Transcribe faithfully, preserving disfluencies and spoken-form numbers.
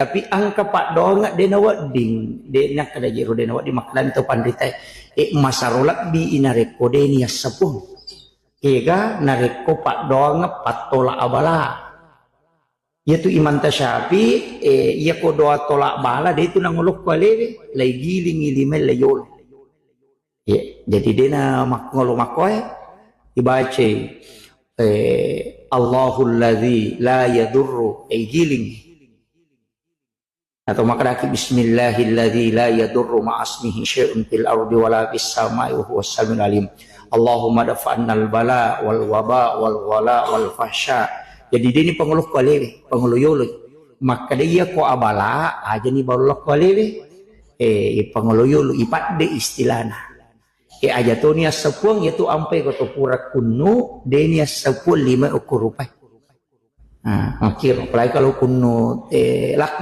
Tapi engka paddoangeng de nawedding, de nakkeda jero de nawedding, makkedani to panritae, e, masaro lebbi i narekko de niasseng puang. Ega narekko paddoangeng pattola abala. Iyatu Imam Tasyafi, e, iyako doa tola bala de tu nangolokko alewe, laigilingi limae laiyolo. Iya, jadi dena makkolo makkoe ibacai, eh, Allahul ladzi la yadurru, eh, giling. Atau makkedaki bismillahilladzi la yadurru ma'asmihi syai'un fil ardi wala fis sama'i wa huwas samiul alim. Allahumma dafa'annal bala wal waba wal wala wal fahsya. Jadi deni pangolokko alewe, pangolo yolo. Makkeda iya ko abala, ajani balolokko alewe. Eh, pangolo yolo ipadde istilahna. E, aja toni assapuang, yatu ampai ko to pura kunnu, deni assapuang lima okko rupai. Nah, makkiro, apalagi kalau kunnu, eh, lakna.